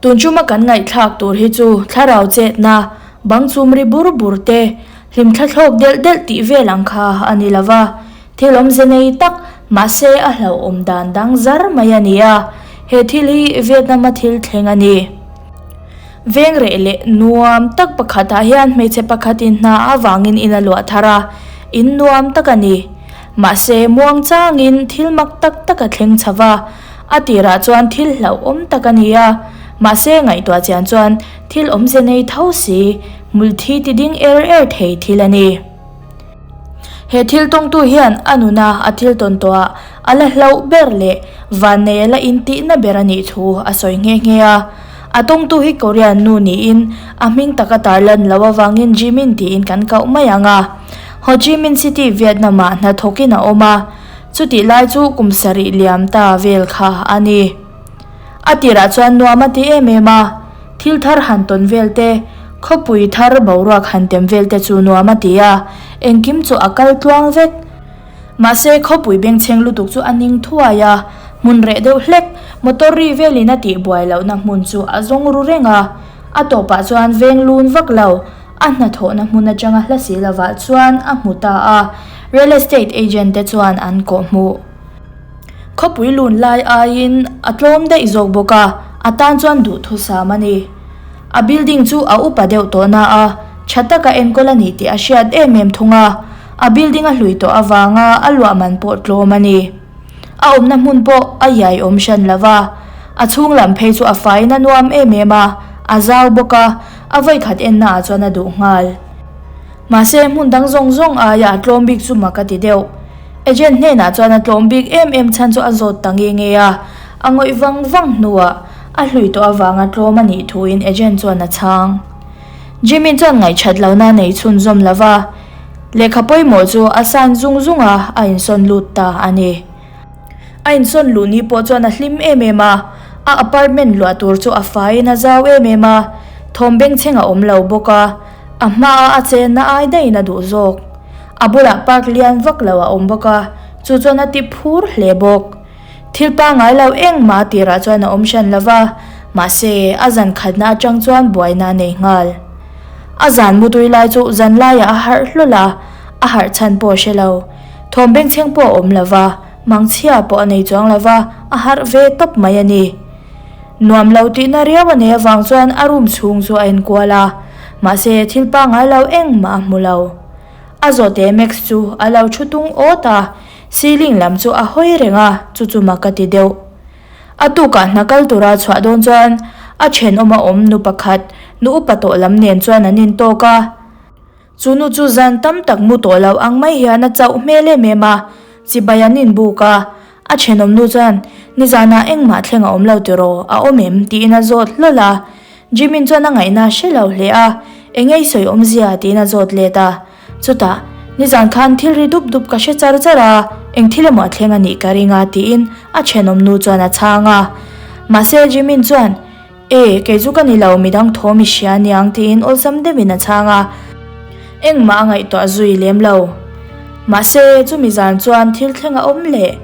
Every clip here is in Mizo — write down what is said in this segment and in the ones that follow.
Tun chuma kan ngaihthlak tur hi chu thlarau chetna, bang chum ri bur bur te, hlimthla thlawk delh delh tih vel ang kha a ni lo va, thil awmze nei tak, mahse a hlauhawm dan dang zar mai a ni a, he thil hi Vietnam-a thil thleng a ni. Veng reh leh nuam tak pakhatah hian hmeichhe pakhatin hna avangin in a luah thar a, in nuam tak a ni. Mahse muang changin thil mak tak tak a thleng chho va, A tirah chuan thil hlauhawm tak a ni a, mahse ngaihtuah chian chuan thil awmze nei tho si, hmulthi ti ding er er thei thil a ni. He thil tawngtu hian a nuna a thil tawn tawhah a la hlauh ber leh vannei a la intihna ber a nih thu a sawi nghe nghe a. A tawngtu hi Korean nu niin a hming taka tarlan loh avangin Jimin tiin kan koh mai ang a. Ho Chi Minh City, Vietnam-ah hnathawkin a awm a. Chutih lai chu kum sarih liam ta vel kha a ni. A tirah chuan nuam a ti em em a, thil thar han tawn vel te, khawpui thar boruak han tem vel te chu nuam a ti a, engkim chu a kal tluang vek. Mahse khawpui bengchheng lutuk chu a ning thuai a, hmun reh deuh hlek, motor ri velin a tih buai lohna hmun chu a zawng ru reng a, a tawpah chuan veng lun vak lo, A hnathawhna hmun atanga hla si lovah chuan a hmu ta a, real estate agent te chuan an kawh hmuh. Khawpui lun lai aiin a tlawm daih zawk bawk a, a tan chuan duhthusam a ni. A building chu a upa deuh tawh na a, tha taka enkawl a ni tih a hriat em em thung a, a building a hlui tawh avanga a luah man pawh tlawm a ni. A awmna hmun pawh a iai awm hran lo va, a chhung lam phei chu a faiin a nuam em em a, a zau bawk a, a vawikhat enna ah chuan a duh nghal. Mahse hmun dang zawng zawng aia a tlawm bik chu mak a ti deuh. Agent hnenah chuan a tlawm bik em em chhan chu a zawt ta nge nge a, a ngawih vang vang hnuah a hlui tawh avanga tlawm a nih thuin agent chuan a chhang. Jimin chuan ngaihchat lohna nei chhunzawm lo va, lehkha pawimawh chu a san zung zung a, a insawn lut ta a ni. A insawn luh ni pawh chuan a hlim em em a, a apartment luah tur chu a faiin a zau em em a, thawm bengchheng a awm lo bawk a, a hmaa a chenna ai daihin a duh zawk. A bulah park lian vak lo a awm bawk a, chu chuan a ti phur hle bawk. Thil pangngai lo engmah a tirah chuan a awm hran lo va, mahse a zan khatna atang chuan buaina a nei nghal. A zan mutui lai chu zan laiah a harh hlawl a, a harh chhan pawh a hre lo. Thawm bengchheng pawh a awm lo va, mangchhia pawh a nei chuang lo va, a harh ve tawp mai a ni. Nuam lo tihna riau a nei avang chuan a room chhung chu a enkual a, mahse thil pangngai lo engmah a hmu lo. A zawhte Max chu a lo thu tung awt a, Ceiling lam chu a hawi reng a, chu chu mak ka ti deuh. A tukah hna kal tura chhuah dawn chuan a thenawm a awm nu pakhat, nu upa tawh lam nen chuan an intawk a. Chu nu chu zan tam tak mu tawh lo ang mai hian a chauh hmel em em a, chibai an inbuk a. A thenawm nu chuan, Nizanah engmah thleng a awm lo tiraw, a awm em? tiin a zawt hlawl a. Jimin chuan a ngaihna a hre lo hle a, Eng ei sawi awmzia? tiin a zawt let a. Chutah, nizan khan thil ri dup dup ka hre char char a, eng thil emaw a thleng a nih ka ring a tiin a thenawm nu chuan a chhang a. Mahse Jimin chuan, E, kei chu ka ni lo, midang thawm i hria aniang tiin awlsam deuhin a chhang a. Engmah a ngaihtuah zui lem lo. Mahse, chumi zan chuan thil thleng a awm leh.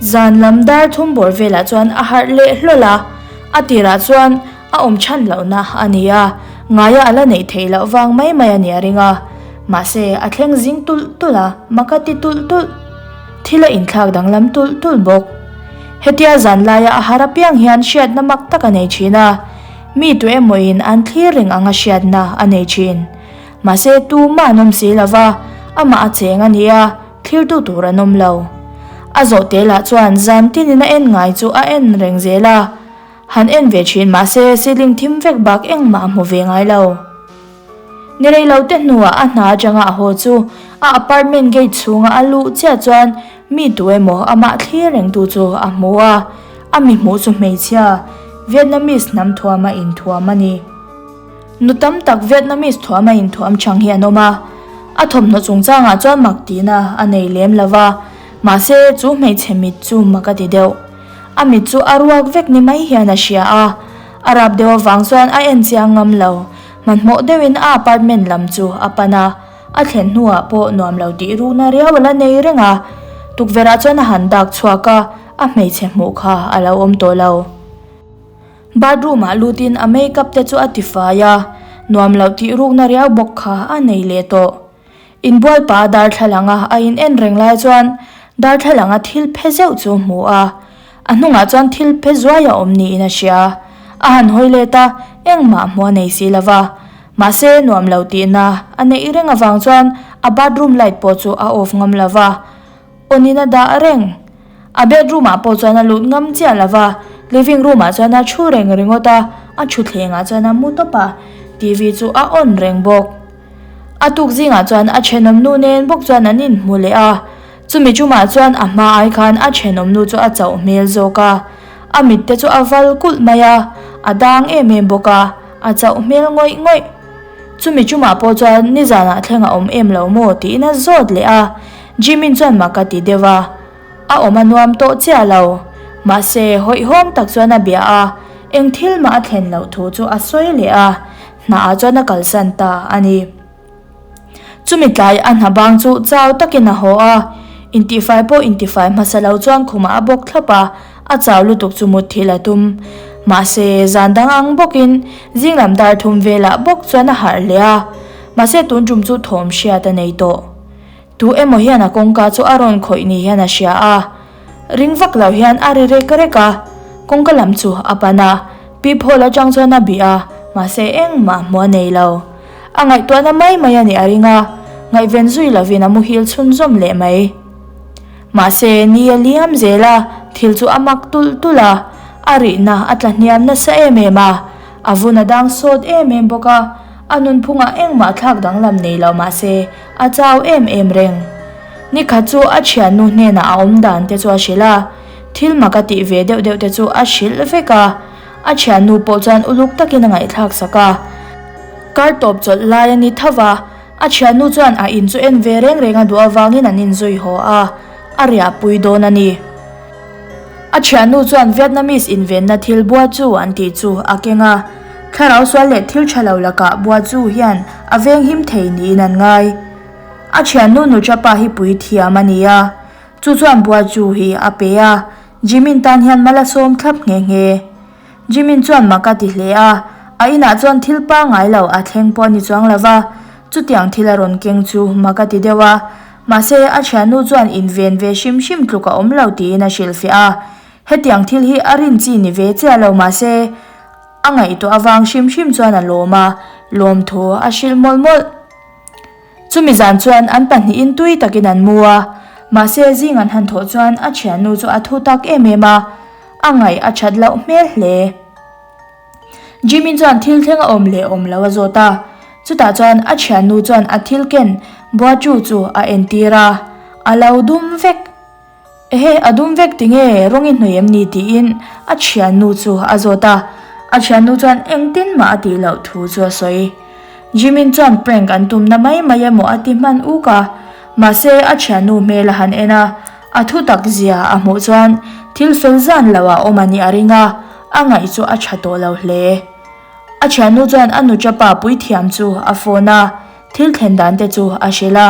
Zan lam dar thum bawr velah chuan a harh leh hlawl a, a tirah chuan A awm chhan lohna a ni a, ngaia a la neih theih loh vang mai mai a ni a ring a. Mahse, a thleng zing tulh tulh a, mak a ti tulh tulh. Thil a inthlak danglam tulh tulh bawk. Hetia zan laia a har apiang hian hriatna mak tak a nei thin a, mi tu emawin an thlir reng anga hriatna a nei thin. Mahse, tumah an awm si lova, amah a cheng a ni a, thlirtu tur an awm lo. A zawhte lah chuan zan tinin a en ngai chu a en reng zel a. Han en ve thin mahse ceiling thim vek bak engmah a hmu ve ngai lo. Ni rei lo te hnuah a hna atanga a haw chu a apartment gate chhunga a luh chiah chuan mi tu emaw amah thlir reng tu chu a hmu a, a mi hmuh chu hmeichhia Vietnamese hnam thuama inthuam a ni. Nu tam tak Vietnamese thuama inthuam chang hi an awm a, a thawmhnaw chungchangah chuan mak tihna a nei lem lo va, mahse chu hmeichhe mit chu mak a ti deuh. A mit chu a ruak vek ni mai hian a hria a, a rap deuh avang chuan a en chiang ngam lo. Hmanhmawh deuhin a apartment lam chu a pan a, a thlen hnuah pawh nuam lo tih rukna riau a la nei reng a. Tukverhah chuan a han dak chhuak a, a hmeichhe hmuh kha a lo awm tawh lo. Bathroom ah lutin a makeup te chu a tifai a, nuam loh tih rukna riau bawk kha a nei leh tawh. Inbual pa darthlalanga a in en reng lai chuan darthlalanga thil phe zeuh chu a hmu a, a hnungah chuan thil phe zuai a awm niin a hria. A han hawi let a, engmah hmuh a nei si lo va. Mahse nuam lo tihna a neih reng avang chuan a bathroom light pawh chu a off ngam lo va, on in a dah reng. A bedroom ah pawh chuan a lut ngam chiah lo va, living room ah chuan a thu reng ringawt a, a thutthleng ah chuan a mu tawp a, TV chu a on reng bawk. A tuk zingah chuan a thenawm nu nen bawk chuan an inhmu leh a, chumi chumah chuan a hma ai khan a thenawm nu chu a chauh hmel zawk a, a mit te chu a val kulh mai a, a dang em em bawk a, a chauh hmel ngawih ngawih. Chumi chumah pawh chuan nizanah thleng a awm em lo maw tiin a zawt leh a, Jimin chuan mak a ti deuh a, a awm a nuam tawh chiah lo. Mahse, hawihhawm tak chuan a bia a, eng thil mah a thlen loh thu chu a sawi leh a, Hnaah chuan a kalsan ta a ni. Chumi tlai a hna bang chu chau takin a haw a, intifai pawh intifai hmasa lo chuan khumah a bawk thlap a, a chau lutuk chu mutthilh a tum. Mahse, zan dang ang bawkin zing lam dar thum velah bawk chuan a harh hle a, mahse tun tum chu thawm hriat a nei tawh. Tu emaw hian a kawngka chu a rawn khawih ni hian a hria a, ring vak lo hian a ri rek rek a, kawngka lam chu a pan a, peephole atang chuan a bih a, mahse engmah hmuh a nei lo. A ngaihtuahna mai mai a nih a ring a, ngaihven zui lovin a muhil chhunzawm leh mai. Mahse ni a liam zel a, thil chu a mak tulh tulh a, a rihna a tla hniam nasa em em a, a vun a dang sawt em em bawk a, a nunphungah engmah thlak danglam nei lo mahse a chau em em reng. Nikhat chu a thiannu hnenah a awm dan te chu a hrilh a, thil mak a tih ve deuh deuh te chu a hrilh vek a, a thiannu pawh chuan uluk takin a ngaihthlak sak a. Kar tawp chawlh lai a ni tho va, a thiannu chuan a in chu en ve reng reng a duh avangin an inzui haw a, a riahpui dawn a ni. A thiannu chuan Vietnamese invenna thil bua chu an tih chu a keng a, thlarau sual leh thil tha lo lakah bua chu hian a venghim thei niin an ngai. A thiannu Nuchapa hi pui thiam a ni a, chu chuan bua chu hi a pe a, Jimin tan hian mal a sawm thlap nghe nghe. Jimin chuan mak a ti hle a, a inah chuan thil pangngai lo a thleng pawh a ni chuang lo va, chutiang thil a rawn keng chu mak a ti deuh a, mahse a thiannu chuan inven ve hrim hrim tluk a awm lo tiin a hrilhfiah a, hetiang thil hi a rin chi ni ve chiah lo mahse a ngaihtuah avang hrim hrim chuan a lawm a, lawmthu a hrilh mawlh mawlh. Chumi zan chuan an pahnihin tui takin an mu a, mahse zing an han thawh chuan a thiannu chu a thu tak em em a, a ngaih a that loh hmel hle. Jimin chuan thil thleng a awm leh awm lo a zawt a, chutah chuan a thiannu chuan a thil ken Buachu chu a entir a, a lo dum vek. Ehe, a dum vek tinge rawng i hnawih em ni tiin a thiannu chu a zawt a, a thiannu chuan engtin mah a tih loh thu chu a sawi. Jimin chuan prank an tumna mai mai emaw a ti hman uk a, mahse a thiannu hmel a han en a, a thu tak zia a hmuh chuan thil fel zan lo ah awm a nih a ring a, a ngaih chu a tha tawh lo hle. A thiannu chuan a nuchapa puithiam chu a phone a, Thil thlen dan te chu a hrilh a,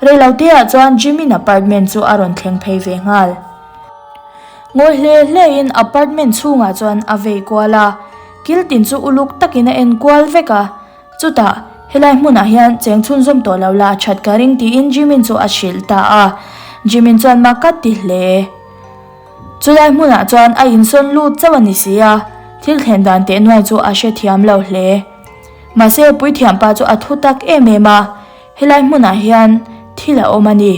reilote ah chuan Jimin apartment chu a rawn thleng phei ve nghal. Ngawi hle hle in apartment chhungah chuan a vei kual a, kil tin chu uluk takin a en kual vek a, chutah helai hmunah hian cheng chhunzawm tawh lo la a that ka ring tiin Jimin chu a hrilh ta a, Jimin chuan mak a ti hle. Chulai hmunah chuan a insawn lut chauh a ni si a, thil thlen dan teh nuai chu a hrethiam lo hle. Mahse puithiampa chu a thu tak em em a, helai hmunah hian thil a awm a ni.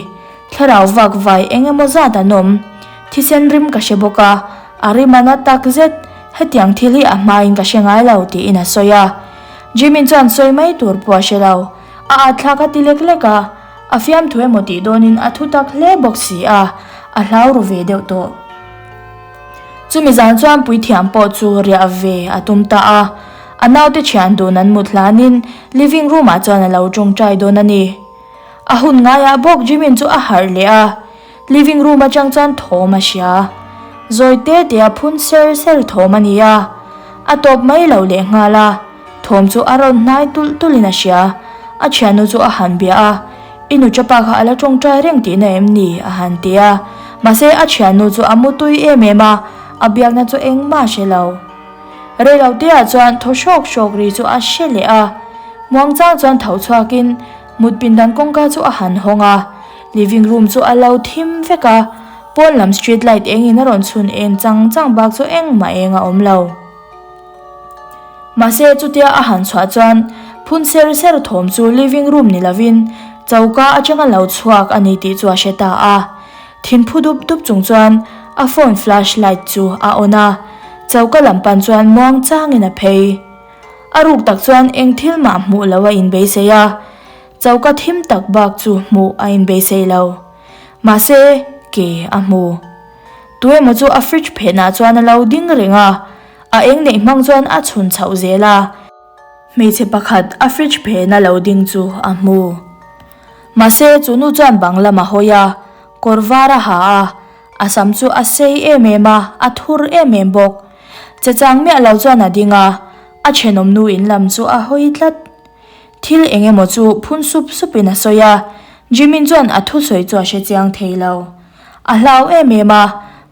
Thlarau vak vai eng emaw zat an awm. Thisen rim ka hre bawk a, a rim a na tak zet, hetiang thil hi a hmain ka hre ngai lo tiin a sawi a. Jimin chuan sawi mai tur pawh a hre lo. A atthlak a ti lek lek a, a fiamthu emaw tih dawnin a thu tak hle bawk si a, a hlau ru ve deuh tawh. Chumi zan chuan puithiam pawh chu riah ve a tum ta a, a naute thian dun an mut hlanin living room ah chuan a lo tawngtai dawn a ni. A hun ngaiah bawk Jimin chu a harh leh a, living room atang chuan thawm a hria. Zawi te te a phun ser ser thawm a ni a, a tawp mai lo leh nghal a, thawm chu a rawn hnai tulh tulhin a hria. A thiannu chu a han bia a. I nu chapa kha a la tawngtai reng tihna em ni? a han ti a. Mahse, a thiannu chu a mutui em em a, a biakna chu engmah a hre lo. Reiloteah chuan thaw hrawk hrawk ri chu a hre leh a. Muangchang chuan tho chhuakin mut pindan kawngka chu a han hawng a. Living room chu a lo thim vek a, pawn lam street light engin a rawn chhun eng chang chang bak chu engmah eng a awm lo. Mahse chutia a han chhuah chuan phun ser ser thawm chu living room ni lovin choka atanga lo chhuak a ni tih chu a hre ta a. Thinphu dup dup chung chuan a phone flash light chu a on a, choka lam pan chuan muang changin a phei. A ruk tak chuan eng thil mah hmuh lo a inbeisei a, choka thim tak bak chu hmuh a inbeisei lo. Mahse ke a hmu. Tuemaw chu a fridge phenah chuan a lo ding reng a, a eng neih hmang chuan a chhun chhoh zel a. Hmeichhe pakhat a fridge phena lo ding chu a hmu. Mahse chu nu chuan bang lam a hawi a, kawr var a ha a, a sam chu a sei em em a, a thur em em bawk. Che chang miah lo chuan a ding a, a thenawm nu in lam chu a hawi tlat. Thil eng emaw chu phun sup supin a sawi a, Jimin chuan a thusawi chu a hre chiang thei lo. A hlau em em a,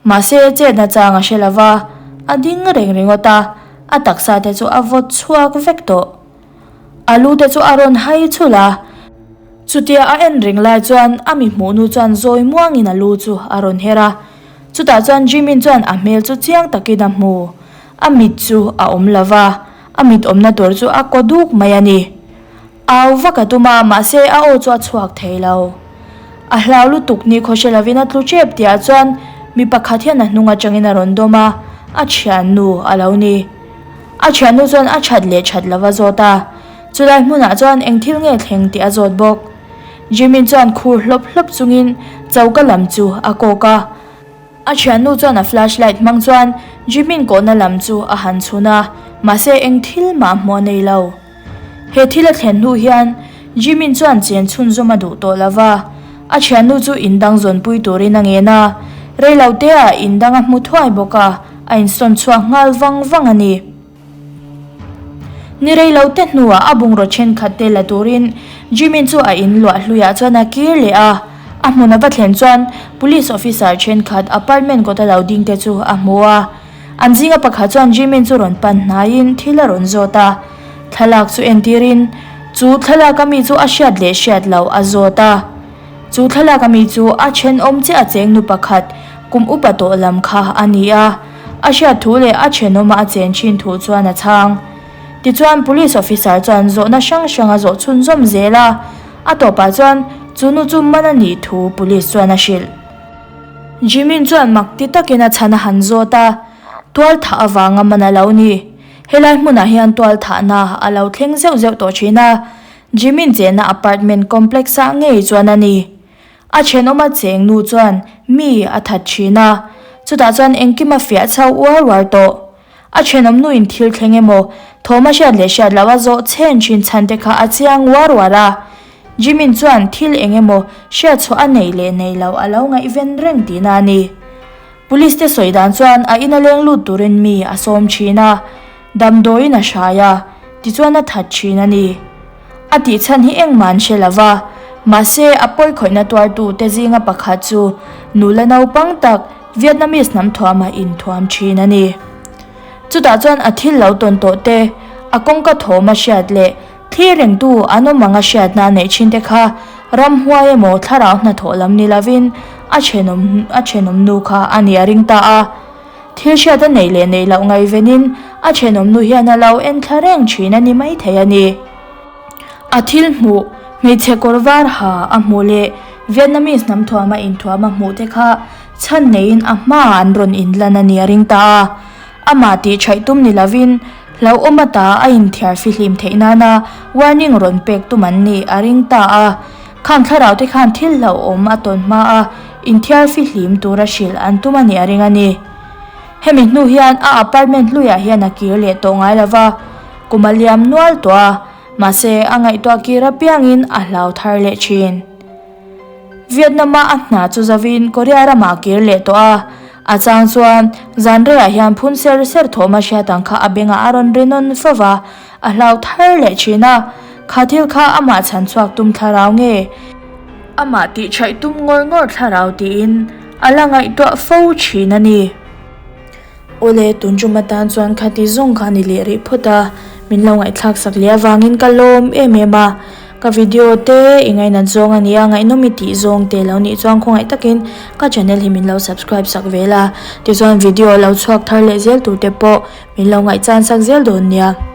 mahse chetna chang a hre lo va, a ding reng ringawt a, a taksa te chu a vawt chhuak vek tawh. A lu te chu a rawn hai chhulh a, chutia a en reng lai chuan a mi hmuh nu chuan zawi muangin a lu chu a rawn her a, chutah chuan Jimin chuan a hmel chu chiang takin a hmu, a mit chu a awm lo va, a mit awmna tur chu a kaw duk mai a ni. Au vak a tum a, mahse a aw chu a chhuak thei lo. A hlau lutuk ni khaw hre lovin a tlu tep tihah chuan mi pakhat hian a hnung atangin a rawn dawm a, a thiannu a lo ni. A thiannu chuan a that leh that lova zawt a, chulai hmunah chuan eng thil nge thleng tih a zawt bawk. Jimin chuan khur hlawp hlawp chungin choka lam chu a kawk a. A thiannu chuan a flashlight hmang chuan Jimin kawhna lam chu a han chhun a, mahse eng thil mah hmuh a nei lo. He thil a thlen hnu hian Jimin chuan chen chhunzawm a duh tawh lo va, a thiannu chu in dang zawnpui turin a ngen a, reiloteah in dang a hmu thuai bawk a, a insawn chhuak nghal vang vang a ni. Ni reilote hnuah a bungraw thenkhat te la turin Jimin chu a in luah hluiah chuan a kir leh a, a hmun a va thlen chuan Police officer thenkhat apartment kawta lo ding te chu a hmu a. An zinga pakhat chuan Jimin chu rawn pan hnaiin thil a rawn zawt a, thlalak chu entirin chu thlalak ami chu a hriat leh hriat loh a zawt a. Chu thlalak ami chu a thenawm chiah a cheng nu pakhat kum upa tawh lam kha a ni a, a hriat thu leh a thenawma a chen thin thu chuan a chhang. Tichuan Police officer chuan zawhna hrang hrang a zawh chhunzawm zel a, a tawpah chuan chu nu chu man a nih thu Police chuan a hrilh. Jimin chuan mak ti takin a chhan a han zawt a, tual thah avanga man a lo ni. Helai hmunah hian tual thahna a lo thleng zeuh zeuh tawh thin a, Jimin chenna apartment complex ah ngei chuan a ni. A thenawma cheng nu chuan mi a that thin a, chutah chuan engkim a fiah chho uar uar tawh. A thenawm nuin thil thleng emaw, thawm a hriat leh hriat loh a zawh chhen thin chhan te kha a chiang uar uar a. Jimin chuan thil eng emaw hriat chhuah a nei leh nei loh a lo ngaihven reng tihna a ni. Police te sawi dan chuan a ina leng lut turin mi a sawm thin a, damdawiin a hrai a, tichuan a that thin a ni. A tih chhan hi engmah an hre lo va, mahse a pawikhawihna tuartu te zinga pakhat chu nula naupang tak Vietnamese hnam thuama inthuam thin a ni. Chutah chuan a thil lo tawn tawh te, a kawngka thawm a hriat leh thlir rengtu an awm anga hriatna a neih thin te kha ramhuai emaw thlarau hnathawh lam ni lovin a thenawm a thenawm nu kha a nih a ring ta a. Thil hriat a neih leh neih loh ngaihvenin a thenawm nu hian a lo en thla reng thin a ni maithei a ni. A thil hmuh, hmeichhe kawr var ha a hmuh leh Vietnamese hnam thuama inthuam a hmuh te kha chhan neiin a hmaah an rawn inlan a ni a ring ta a. Amah tih thaih tum ni lovin hlauhawm ata a inthiar fihlim theih nana warning rawn pek tum an nih a ring ta a. Khang thlarau te khan thil hlauhawm a tawn hma a inthiar fihlim tura hrilh an tum a nih a ring a ni. Hemi hnu hian a apartment hluiah hian a kir leh tawh ngai lova, kum a liam nual tawh a, mahse a ngaihtuah kir apiangin a hlau thar leh thin. Vietnam-a a hna chu zavin Korea ramah a kir leh tawh a, a chang chuan zan reiah hian phun ser ser thawm a hriat ang kha a bengah a rawn ri nawn fo va, a hlau thar leh thin a, kha thil kha amah chhan chhuak tum thlarau nge? Amah tih thaih tum ngawr ngawr thlarau tiin a la ngaihtuah fo thin a ni. Awle, tun tum atan chuan khati zawng kha a ni leh rih phawt a, min lo ngaihthlak sak leh avangin ka lawm em em a. Ka video te i ngainat zawng a nia, ngaihnawm i tih zawng te lo nih chuan khawngaih takin ka channel hi min lo subscribe sak vel a, tichuan video lo chhuak thar leh zel tur te pawh min lo ngaihchan sak zel dawn nia.